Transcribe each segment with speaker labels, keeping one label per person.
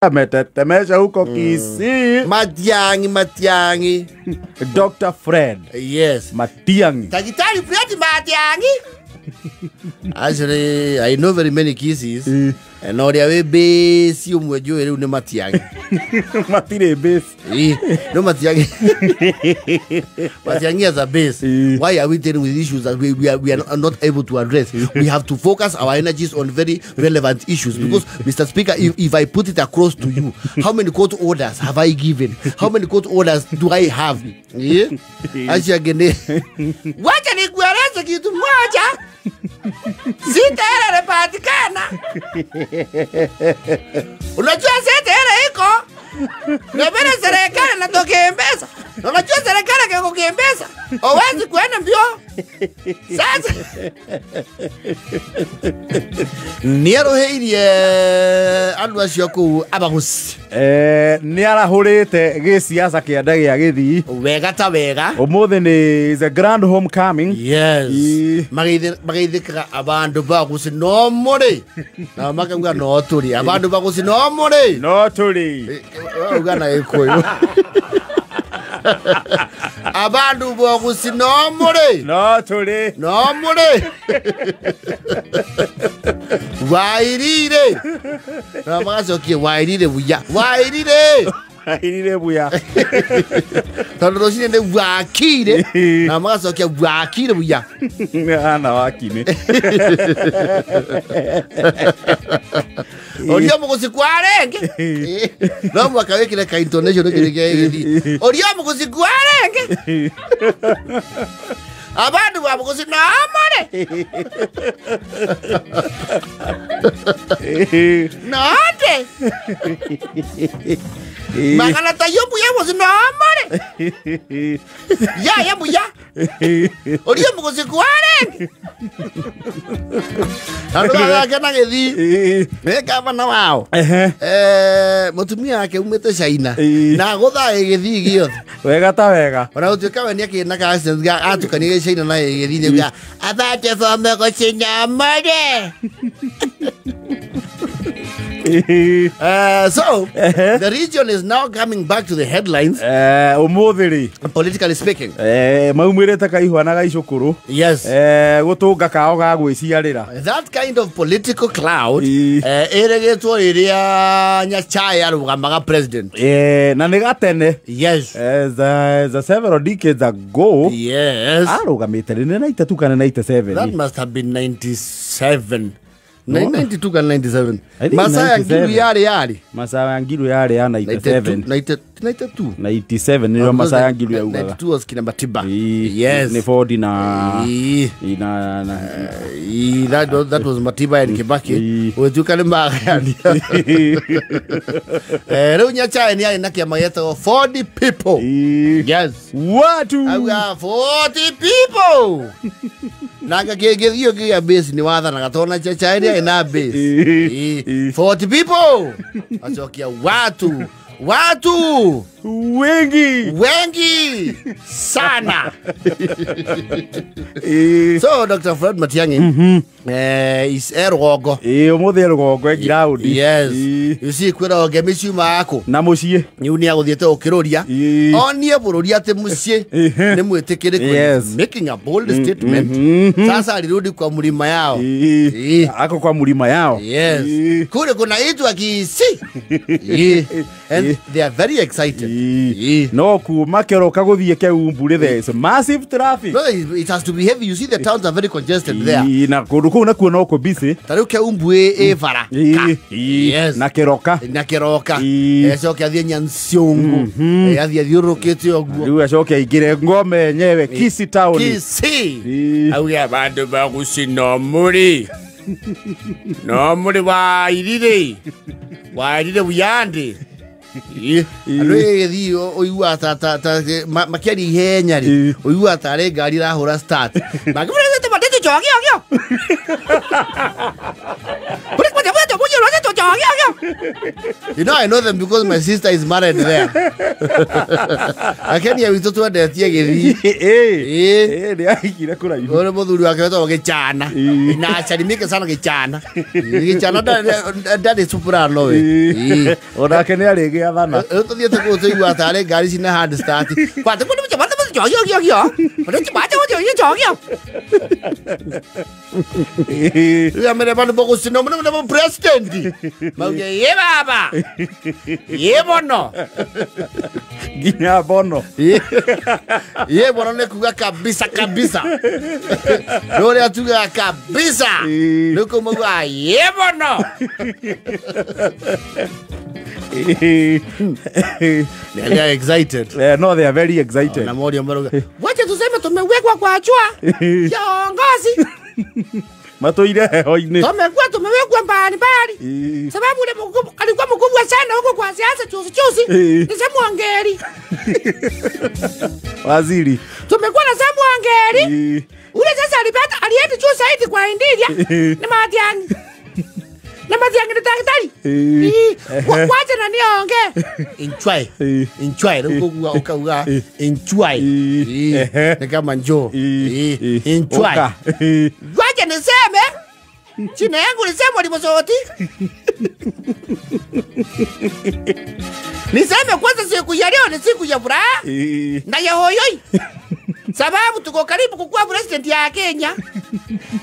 Speaker 1: Ametetemesha huko Kisii.
Speaker 2: Matiang'i, Matiang'i.
Speaker 1: Dr. Fred.
Speaker 2: Yes.
Speaker 1: Matiang'i.
Speaker 2: Daktari Fred Matiang'i. Actually, I know very many cases. Na ũrĩa wĩ base ũmwe njũĩ rĩu nĩ Matiang'i.
Speaker 1: Matirĩ base.
Speaker 2: No Matiang'i. Matiang'i has a base. Why are we dealing with issues that we are not able to address? We have to focus our energies on very relevant issues. Because, Mr. Speaker, if I put it across to you, how many court orders have I given? How many court orders do I have? Yeah? Wacha nikueleze kitu moja. Sita hela inapatikana. Unajua sita hela iko. Na vile serikali inatukimbeza. Unajua serikali ikikukimbiza, huwezi kuenda mbio. Sasa nĩarũhĩirie andũ acio kũu abagusi.
Speaker 1: Nĩarahũrĩte gĩciaca kĩanda gĩa Gĩthii
Speaker 2: wega ta wega.
Speaker 1: Ũmũthĩ nĩ is a grand homecoming.
Speaker 2: Yes. Magaithĩkaga abandu bagusi no mũrĩ na makauga no tũrĩ abandu bagusi no mũrĩ
Speaker 1: no tũrĩ
Speaker 2: uga na Gĩkũyũ. Abandu bogusi no mũrĩ
Speaker 1: no tũrĩ
Speaker 2: no mũrĩ wairire na magacokia wairire buya wairire
Speaker 1: wairire buya
Speaker 2: tondũ rũcinĩ nĩ wakire na magacokia wakire buya
Speaker 1: ana wakine
Speaker 2: Oria mũgũci kwa rĩngĩ no mwaka wĩkĩre ka intonation kĩrĩ kĩa Gĩthii. Oria mũgũci kwa rĩngĩ abandu ba mũgũci no mũrĩ no ndĩ magana ta yo buya mũgũci no mũrĩ ya ya buya Oria mũgũci kwa rĩngĩ andũ agake na Gĩthii nĩ gavana wao mũtumia wake umĩte China na gũthaa Gĩthii gĩothe
Speaker 1: wega ta wega
Speaker 2: ona gũtuĩka we nĩakĩrĩ na ka-accent atukania China na Gĩthii nĩauga abate for mũgũci no mũrĩ. So the region is now coming back to the headlines.
Speaker 1: Ũmũthĩ rĩ
Speaker 2: politically speaking
Speaker 1: maumĩrĩte kaihwa na gaicũkũrũ.
Speaker 2: Yes.
Speaker 1: Gũtũnga kao ga gwĩciarĩra.
Speaker 2: That kind of political cloud ĩrĩgĩtwo rĩrĩa Nyachae arũgamaga president.
Speaker 1: Na nĩ gatene.
Speaker 2: Yes.
Speaker 1: The several decades ago.
Speaker 2: Yes.
Speaker 1: Arũgamĩte rĩ nĩ 92 kana 97.
Speaker 2: That must have been 97. 92 kana 97. Masaa ya Ngiru yarĩ yarĩ.
Speaker 1: Masaa ya Ngiru yarĩ ya 97.
Speaker 2: 92.
Speaker 1: 97 nĩyo masaa ya Ngiru yaugaga.
Speaker 2: 92 was kina Matiba. Yes.
Speaker 1: Nĩ Ford na
Speaker 2: that was Matiba and Kibaki. Ũtuĩka nĩ magayania. Rĩu Nyachae nĩ arĩ na kĩama gĩetagwo 40 people. Yes.
Speaker 1: Watu.
Speaker 2: Auga 40 people. Na gĩthio kĩa base nĩ wathanaga tondũ Nyachae nĩ arĩ na base. 40 people. Acokia watu. Watu
Speaker 1: wengi
Speaker 2: wengi sana. So Dr. Fred Matiang'i is Rũgongo.
Speaker 1: Ũmũthĩ Rũgongo ground.
Speaker 2: Yes. You see kwĩra ngemi ciuma aku
Speaker 1: na mũciĩ
Speaker 2: nĩu nĩ agũthiĩte gũkĩrũria onie bũrũri atĩ mũciĩ nĩ mwĩtĩkĩrĩku.
Speaker 1: Yes.
Speaker 2: Making a bold statement. Sasa alirudi kwa mlima yao.
Speaker 1: Ako kwa mlima yao.
Speaker 2: Yes. Kule kunaitwa Kisii. And they are very excited.
Speaker 1: No kuma Keroka gũthiĩ Keumbu rĩ there is massive traffic.
Speaker 2: No, it has to be heavy. You see the towns are very congested there.
Speaker 1: Na kũndũ kũu nakuo no kũ busy.
Speaker 2: Ta rĩu Keumbu ĩ bara. Yes.
Speaker 1: Na Keroka.
Speaker 2: Na Keroka. Acoke athiĩ Nyansiongo. Athiĩ athiũrũrũkĩte ũguo.
Speaker 1: Rĩu acoke aingĩre ngome yenyewe Kisii town.
Speaker 2: Kisii. Auge abandu bagusi no mũrĩ. No mũrĩ wairire. Wairire buyande. Andũ Gĩthii ũiguaga ta makĩaria ihenya rĩ ũiguaga tarĩ ngari ĩrahũra start. You know, I know them because my sister is married there. Akenia witũ twendetie gĩthii.
Speaker 1: Ĩĩ, nĩ ahikire kũraihu.
Speaker 2: Ore mũthuri wake wetagwo Gĩchana. Na acarimike sana Gĩchana. Gĩchana ndarĩ soprano we.
Speaker 1: Ĩĩ. Onake nĩ arĩgĩathana.
Speaker 2: Rĩu tũthiĩte kũu tũigua tarĩ ngari cina hand start. Rĩu amere bandu bogũcina mũno mũno president. Mauge ye baba. Ye bono.
Speaker 1: Nginya bono.
Speaker 2: Ye bono nĩ kuga kabisa kabisa. Nĩ ũrĩa tugaga kabisa. Rĩu kũu maugaga ye bono. They are excited.
Speaker 1: No, they are very excited.
Speaker 2: Na morio maruga. Wacha tuseme tumewekwa kwa chua. Kiongozi.
Speaker 1: Matũire heho-inĩ.
Speaker 2: Tumekuwa tumewekwa mbali mbali. Sababu ule alikuwa mkubwa sana huko kwa siasa chuzi chuzi. Ni Samu Ongeri.
Speaker 1: Waziri.
Speaker 2: Tumekuwa na Samu Ongeri. Ule sasa alipata alienda chuo zaidi kwa India. Ni Matiang'i. Na Matiang'i ni daktari. Wacha na nionge. Enjoy. Enjoy. Ukauga ukauga. Enjoy. Ni kama njoo. Enjoy. Wacha niseme jina yangu ni Samuel Mosoti. Niseme kwanza siku ya leo ni siku ya furaha na ya hoyoi. Sababu tuko karibu kukuwa president ya Kenya.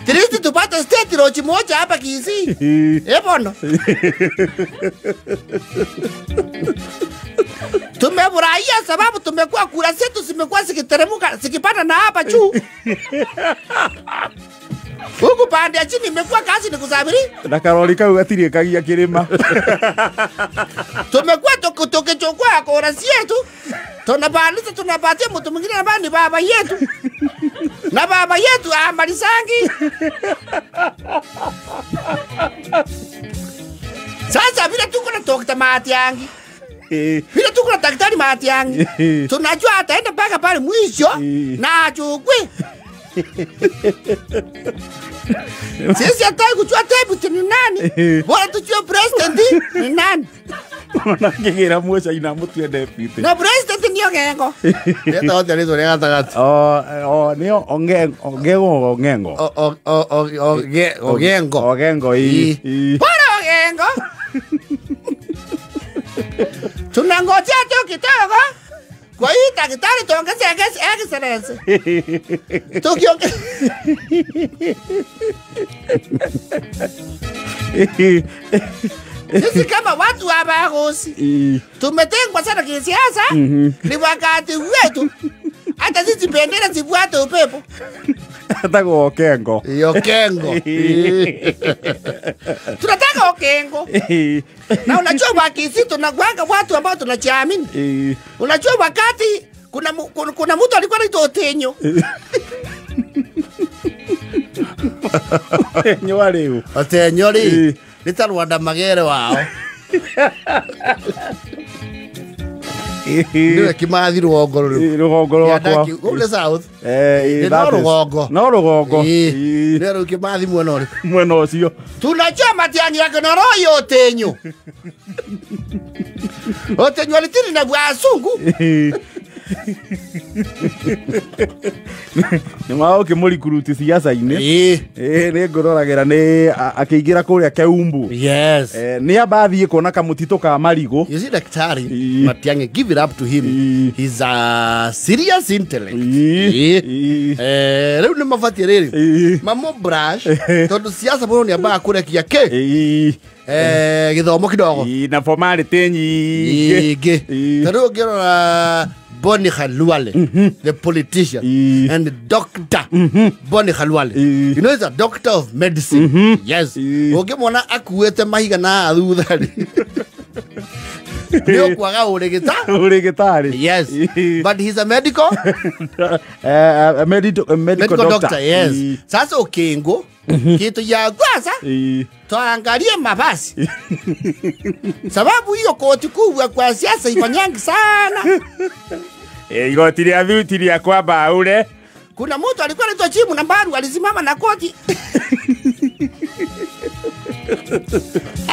Speaker 2: Trist tupate state rochi moja hapa Kisii. Ebono. Tumefurahia sababu tumekuwa kura zetu zimekuwa zikiteremuka zikipanda na hapa juu. Huku pande ya chini imekuwa kazi ni kusafiri.
Speaker 1: Na karori kau gatirĩ kagia kĩrĩma.
Speaker 2: Tumekuwa tukichukua kura zetu. Tunabadilisha tunapatia mtu mwingine ambaye ni baba yetu. Na baba yetu amalisangi. Sasa vile tuko na Dr. Matiang'i. Vile tuko na Daktari Matiang'i. Tunajua ataenda mpaka pale mwisho na achukue. Sisi hataki kujua deputy ni nani. Bora tujue president ni nani.
Speaker 1: Ona mũcaina mũtue deputy.
Speaker 2: Na president ni Ogengo. Ndio ndio ndio gatagatĩ.
Speaker 1: Oh, ni Ogengo Ogengo.
Speaker 2: Ogengo.
Speaker 1: Ogengo ii.
Speaker 2: Bora Ogengo. Tunangojea tu kidogo. Kwa hii daktari tuongeze excellence. Tukionge. Sisi kama watu wa Bagosi tumetengwa sana kisiasa. Ni wakati wetu. Hata sisi bendera zifuate upepo.
Speaker 1: Hata kwa Okengo.
Speaker 2: Okengo. Tunataka Okengo. Na unajua wakisi tunakuanga watu ambao tunajiamini. Unajua wakati kuna mtu alikuwa anaitwa Otenyo.
Speaker 1: Otenyo wale.
Speaker 2: Otenyo ri. Nĩ ta Rwanda Magere wao. Nĩwe Kimathi rũgongo rũrĩkũ?
Speaker 1: Rũgongo rwakwa.
Speaker 2: Kũu South. No rũgongo.
Speaker 1: No rũgongo.
Speaker 2: Nĩ rĩu Kimathi mwena ũrĩkũ?
Speaker 1: Mwena ũcio.
Speaker 2: Tunajua Matiang'i yake na roho ya Otenyo. Otenyo alitiri na wazungu.
Speaker 1: Nĩ ma ũkĩmũrikuruti siasa-inĩ. Nĩ ngũroragĩra nĩ akĩingĩra kũrĩa Keumbu.
Speaker 2: Yes.
Speaker 1: Nĩ amba athiĩ kuona kamũtitũ ka marigũ.
Speaker 2: You see Daktari Matiang'i, give it up to him. He's a serious intellect. Rĩu nĩ mabatiĩ rĩrĩ. Mamo brush tondũ siasa mũno nĩ ambaga kũrekia kĩ? Gĩthomo kidogo.
Speaker 1: Na formality nyingĩ.
Speaker 2: Tondũ ũngĩrora Bonny Khalwale, the politician, and Doctor Bonny Khalwale. You know, he's a doctor of medicine. Yes. Ũngĩmwona akuĩte mahiga na thutha rĩ. Nĩ ũkwaga ũrĩgĩtarĩ. Yes. But he's a medical
Speaker 1: a medical doctor.
Speaker 2: Yes. Sasa Okengo kitu ya kwanza tuangalie mavazi. Sababu hiyo koti kubwa kwa siasa ifanyangi sana.
Speaker 1: Igoti rĩa thuti rĩa kwa Mbaure.
Speaker 2: Kuna mtu alikuwa anaitwa Chimu Nambaru alisimama na koti.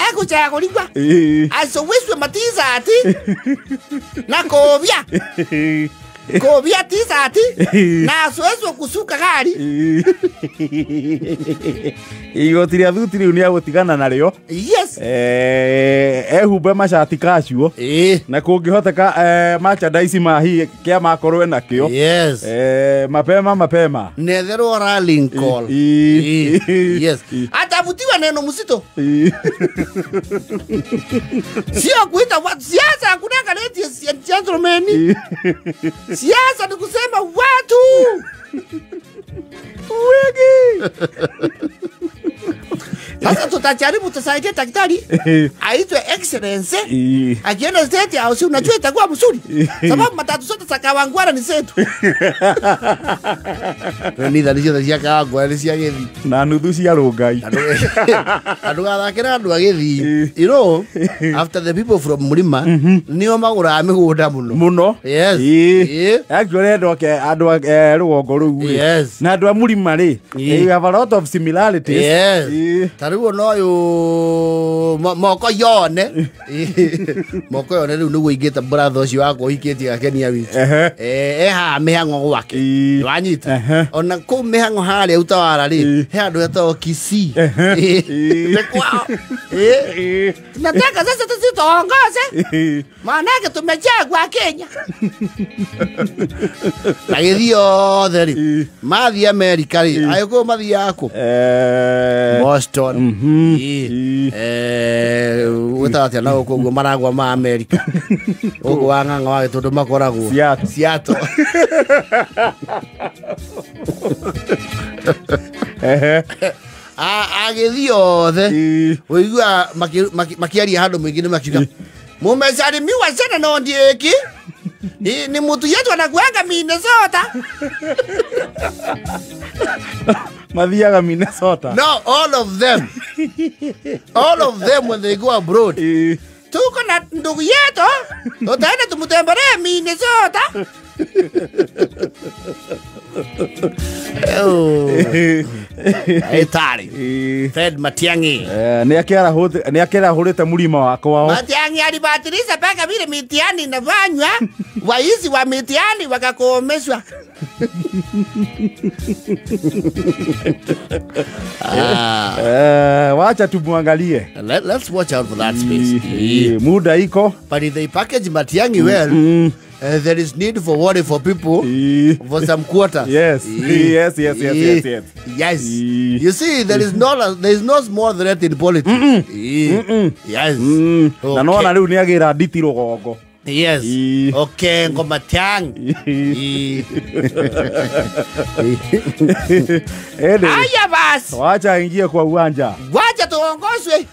Speaker 2: Ekuchaguliwa asoweswe matizati na kobia kobia tizati na asoweswe kusuka gari.
Speaker 1: Igoti rĩa thuti rĩu nĩ agũtigana narĩo.
Speaker 2: Yes.
Speaker 1: Ehumbe macati kacio na kũngĩhoteka merchandise ma kĩa makorwo nakĩo.
Speaker 2: Yes.
Speaker 1: Mapema mapema
Speaker 2: netherwo rallying call. Yes. Atavutiwa neno mzito. Sio kuita watu siasa, hakuna ladies and gentlemen. Siasa ni kusema watu
Speaker 1: wengi.
Speaker 2: Sasa tutajaribu tusaidie daktari aitwe excellence. Akienda state house unajua itakuwa mzuri. Sababu matatu zote za Kawangware ni zetu. Ni dhani cia Kawangware cia Gĩthii.
Speaker 1: Na nuthu cia Rũngai.
Speaker 2: Andũ athakĩra andũ a Gĩthii. You know, after the people from Mlima nĩo magũraga mĩgũnda mũno.
Speaker 1: Mũno.
Speaker 2: Yes.
Speaker 1: Actually andũ a rũgongo rũu rĩ.
Speaker 2: Yes.
Speaker 1: Na andũ a Mlima rĩ. You have a lot of similarities.
Speaker 2: Yes. Ta rĩu ona ũyũ moko yone. Moko yone rĩu nĩguo ingĩta brother ũcio wakwa ũhikĩtie gakenia witũ. Haha mĩhang'o gwake. Nĩwanyita? Ona kũu mĩhang'o harĩa Utawala rĩ, he andũ etagwo Kisii. Nĩ kwao. Tunataka sasa tusituongoze. Maanake tumechagua Kenya. Na gĩthiĩ othe rĩ, mathiĩ Amerika rĩ, agĩkũyũ mathiaga kũ? Boston. Wĩtaga atĩa na gũkũ ũguo maragwa ma Amerika? Gũkũ wa ng'ang'a wa Gĩtũndũ makoragwo Seattle. Agĩthiĩ othe ũiguaga makĩaria handũ mũingĩ nĩ makiuga mumesalimiwa sana na Ondieki. Ni mtu yetu anakuanga Minnesota.
Speaker 1: Mathiaga Minnesota.
Speaker 2: No, all of them. All of them when they go abroad. Tuko na ndugu yetu, tutaenda tumtembelee Minnesota. Etari. Fred Matiang'i.
Speaker 1: Nĩ akĩarahũrĩte mũrima wakwa.
Speaker 2: Matiang'i alibatilisha mpaka vile mitihani inafanywa, waizi wa mitihani wakakomeshwa.
Speaker 1: Wacha tumuangalie.
Speaker 2: Let's watch out for that space.
Speaker 1: Muda iko.
Speaker 2: But if they package Matiang'i well, there is need for worry for people for some quarters.
Speaker 1: Yes. Yes, yes, yes, yes, yes.
Speaker 2: Yes. You see, there is no small threat in politics. Yes.
Speaker 1: Na no na riu ni agira nditi rũgongo.
Speaker 2: Yes. Okay, ngo Matiang'i. Aya basi.
Speaker 1: Wacha ingie kwa uwanja.
Speaker 2: Wacha tuongozwe.